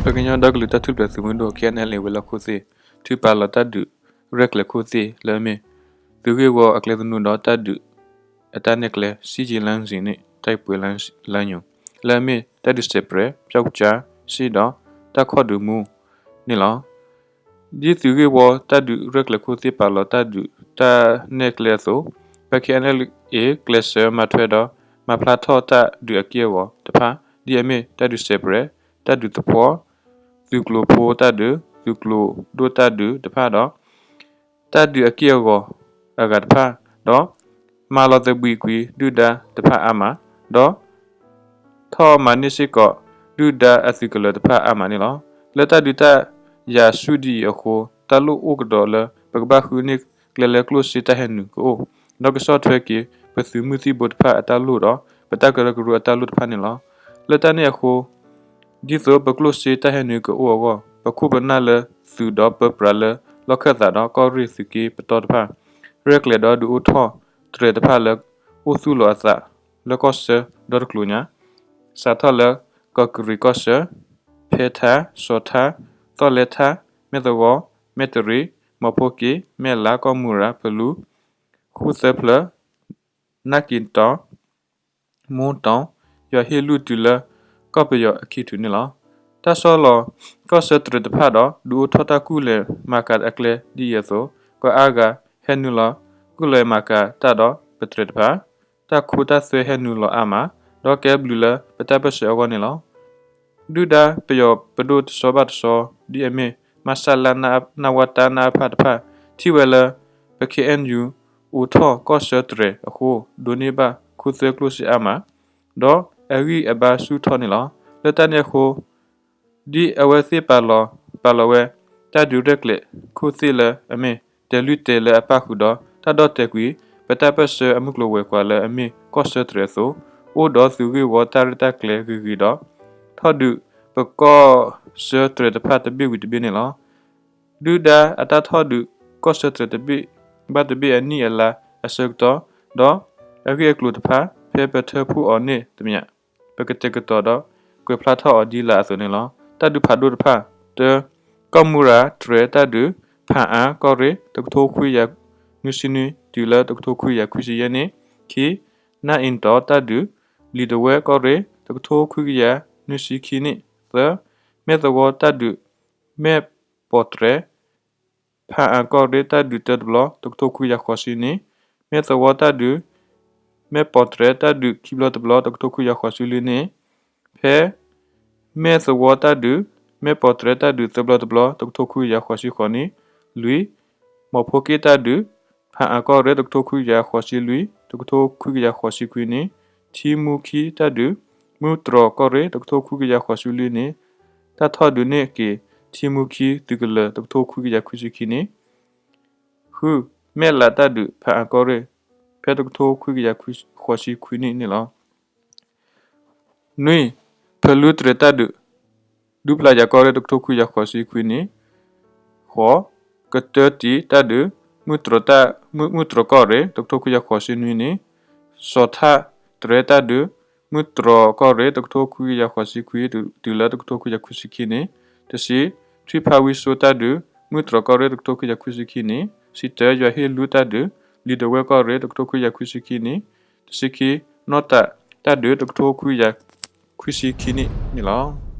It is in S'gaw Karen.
ပကညီဒီကလုာ်တၢ်ထူၣ်ဖျဲးသုးမုၢ်ဒိၣ် K N L A ဝဲၤလီၢ်ခိၣ်သ့ၣ် ထုးပာ်လီၤတၢ်ဒုးရဲၣ်ကျဲၤခိၣ်သ့ၣ်လၢအမ့ၢ် သုးဂ့ၢ်ဝီအကျဲသနူဒီးတၢ်ဒုးအတၢ်နဲၣ်ကျဲ စစ်ရေးလမ်းစဉ်နှင့် တိုက်ပွဲလမ်းညွှန် လၢအမ့ၢ်တၢ်ဒုးစဲးပြဲး ပျောက်ကျား စစ် ဒီးတၢ်ခီၣ်ဒုးမူန့ၣ်လီၤ. ဒ်သုးဂ့ၢ်ဝီတၢ်ဒုးရဲၣ်ကျဲၤခိၣ်သ့ၣ်ပာ်လီၤတၢ်ဒုးတၢ်နဲၣ်ကျဲအသိး, ပ K N L A ကျဲးစၢးမၤထွဲဒီးမၤဖျါထီၣ်တၢ်ဒုးအက့ၢ်အဂီၤတဖၣ် ဒ်အမ့ၢ်တၢ်ဒုးစဲးပြဲး, တၢ်ဒုးသဖှီ, သုးကျိၤဖိတၢ်ဒုး, သုးကျိၤဒိၣ်တၢ်ဒုးတဖၣ်ဒီး တၢ်ဒုးအက့ၢ်အဂီၤအဂၤတဖၣ်, ဒီးမၤလီၤသဘှံးကွံာ်ဒုၣ်ဒါတဖၣ်အါမး, ဒီး ထီၣ်မၤန့ၢ်စ့ၢ်ကီး ဒုၣ်ဒါအသုးကလၢၤတဖၣ်အါမးန့ၣ်လီၤ. လၢတၢ်ဒုးတၢ်ယၤဆူၣ်ဒ်အံၤအဃိ, တၢ်လိၣ်အိၣ်ကဒီးလၢပကဘၣ်ဃုန့ၢ်ကျဲလၢကျိၣ်စ့တၢ်ဟဲနုာ်ကအိၣ်, ဒီးကဆီၣ်ထွဲက့ၤ ပသုးမုၢ်သံၣ်ဘိတဖၣ်အတၢ်လိၣ်ဒီး ပတၢ်ကရၢကရိအတၢ်လိၣ်တဖၣ်န့ၣ်လီၤ. လၢတၢ်န့ၣ်အဃိ ဒ်သိးပကျိၣ်စ့တၢ်ဟဲနုာ်ကအိၣ်အဂီၢ်, ပခိၣ်ပနၢ်လၢသုးဒီးပပြးလၢလီၢ်ခၢၣ်သးဒီးကီၢ်ရ့ၣ်သုးက့ပတီၢ်တဖၣ်, ရဲၣ်ကျဲၤဒီးဒုးအိၣ်ထီၣ်တြဲၤတဖၣ်လၢအိၣ်သူၣ်လီၤအသးလၢကီၢ်ဆၢဒီတကျိၤညါ, စးထီၣ်လၢကီၢ်ကရံးကီၢ်ဆၢ, ဖဲထါ, စီၤထါ, သီၣ်လဲထါ, မဲၢ်သဝီ, မဲၢ်တရံး, မီၤဖိက့, မဲၢ်လး, ကီၢ်မူရၤ, ဖလူ, ဃုသၢဖျၢၣ်, နၢ်က့ၤတီၤ, မိၢ်တီၤ, ယွၤဟ့ၣ်လူၢ်တုၤလၢကီၢ်ပယီၤအခံထုးန့ၣ်လီၤ. တၢ်ဆီလီၤကီၢ်ဆၢတြဲၤတဖၣ်ဒီး ဒုးအိၣ်ထီၣ်တၢ်ကူၣ်လဲၤမၤကၤအကျဲဒ်အံၤအသိး, ပှၤအါဂၤဟဲနုာ်လီၤကူၣ်လဲၤမၤကၤတၢ်ဒီးပတြဲၤတဖၣ်, တၢ်ခိတၢ်သွဲဟဲနုာ်လီၤအါမး, ဒီးကဲဘျုးလၢပတၢ်ပၢၢ်ဆၢအဂီၢ်န့ၣ်လီၤ. ဒုၣ်ဒါပယီၤပဒိၣ်တဆီဘၣ်တဆီ ဒ်အမ့ၢ် မဆလ နဝတ နအဖ တဖၣ် ထံၣ်ဝဲလၢ ပ K N U အိးထီၣ်ကီၢ်ဆၢတြဲၤအဃိ ဒိးန့ၢ်ဘၣ်ခူသူၣ်ကျိၣ်စ့အါမး, ဒီးအဂံၢ်အဘါဆူၣ်ထီၣ်န့ၣ်လီၤ. လၢတၢ်န့ၣ်အဃိ ဒ်အဝဲသ့ၣ်ပာ်လီၤ, ပာ်လီၤဝဲ တၢ်ဒုးရဲၣ်ကျဲၤခိၣ်သ့ၣ်လၢအမ့ၢ် တဲာ်လွံၢ်တဲာ်လၢအပၣ်ဃုာ်ဒီး တၢ်ဒီၣ်တဲာ်ကွံာ် ပတၢ်ပၢၢ်ဆၢအမုၢ်ကျိၤဝဲၤကွာ်လၢအမ့ၢ်ကီၢ်ဆၢတြဲၤအသိး, အိၣ်ဒီးသုးဂ့ၢ်ဝီတၢ်ရဲၣ်တၢ်ကျဲၤဂ့ၤဂ့ၤဒီး ထီၣ်ဒုးပကီၢ်ဆၢတြဲၤတဖၣ်တဘ့ၣ်ဝံၤတဘ့ၣ်န့ၣ်လီၤ. ဒုၣ်ဒါအတၢ်ထီၣ်ဒုးကီၢ်ဆၢတြဲၤတဘ့ၣ်ဘၣ်တဘ့ၣ်အနံၣ်အလါအဆၢကတီၢ်, ဒီးအဂ့ၢ်အကျိၤတဖၣ် ဖဲပထၢဖှိၣ်အီၤန့ၣ်သမျး ပကတဲာ်ကတီၤဒီးကွဲးဖျါထီၣ်အီၤဒ်လာ်အသိးန့ၣ်လီၤ. တၢ်ဒုးဖးဒိၣ်တဖၣ်, တၢ, ကီၢ်မူရၤတြဲၤတၢ်ဒုး, ဖၣ်အၣ်ကီၢ်ရ့ၣ် တကထိခွံကယၤနွံဆံနွံ တုၤလၢတကထိခွံကယၤခွံဆံယဲၢ်နံၣ်, ခံ, နၢ်အ့ၣ်တီၤတၢ်ဒုး, လံာ်ဒဝဲၢ်ကီၢ်ရ့ၣ် တကထိခွံကယၤနွံဆံခံနံၣ်, သၢ, မဲၢ်သဝီတၢ်ဒုး, မဲၢ်ပီၣ်တြဲၤ ဖၣ်အၣ်ကီၢ်ရ့ၣ်တၢ်ဒုးတၢတဘျီ တကထိခွံကယၤဃိးဆံနံၣ်, မဲၢ်သဝီတၢ်ဒုး, မဲၢ်ပီၣ်တြဲၤတၢ်ဒုးခံဘျီတဘျီ တကထိခွံကယၤဃိးဆံလွံၢ်နံၣ်, ဖဲ, မဲၢ်သဝီတၢ်ဒုး, မဲၢ်ပီၣ်တြဲၤတၢ်ဒုးသၢဘျီတဘျီ တကထိခွံကယၤဃိးဆံဃိးနံၣ်, လွံၢ်, မီၤဖိက့ၣ်တၢ်ဒုး, ဖၣ်အၣ်ကီၢ်ရ့ၣ် တကထိခွံကယၤဃိးဆံလွံၢ် တကထိခွံကယၤဃိးဆံခွံနံၣ်, ထံမူခံတၢ်ဒုး, မုၢ်တြီၤကီၢ်ရ့ၣ် တကထိခွံကယၤဃိးဆံလွံၢ်နံၣ်, တၢ်ထီၣ်ဒုးန့ၢ်က့ၤ ထံမူခံသုးကလၢၤ တကထိခွံကယၤခွံဆံခံနံၣ်, ဃု, မဲၢ်လးတၢ်ဒုး ဖၣ်အၣ်ကီၢ်ရ့ၣ် ဖဲတကထိခွံကယၤဃိးဆံခွံနံၣ်န့ၣ်လီၤ. နွံ, ဖလူတြဲၤတၢ်ဒုး, ဒူပျၢ်ယၤကီၢ်ရ့ၣ် တကထိခွံကယၤဃိးဆံခွံနံၣ်, ဃိး, ကတၢတံၢ်တၢ်ဒုး, မုၢ်တြီၤကီၢ်ရ့ၣ် တကထိခွံကယၤဃိးဆံနွံနံၣ်, စီၤထၣ်တြဲၤတၢ်ဒုး, မုၢ်တြီၤကီၢ်ရ့ၣ် တကထိခွံကယၤဃိးဆံခွံ တုၤလၢတကထိခွံကယၤခွံဆံခံနံၣ်, တဆံ, ထွံၣ်ဖးဝံစိတၢ်ဒုး, မုၢ်တြီၤကီၢ်ရ့ၣ် တကထိခွံကယၤခွံဆံခံနံၣ်, တဆံတၢ, ယွၤဟ့ၣ်လူၢ်တၢ်ဒုး, လံာ်ဒဝဲၢ်ကီၢ်ရ့ၣ် တကထိခွံကယၤခွံဆံခံနံၣ်, တဆံခံ, နီၢ်တၢ်တၢ်ဒုး တကထိခွံကယၤခွံဆံခံနံၣ်န့ၣ်လီၤ.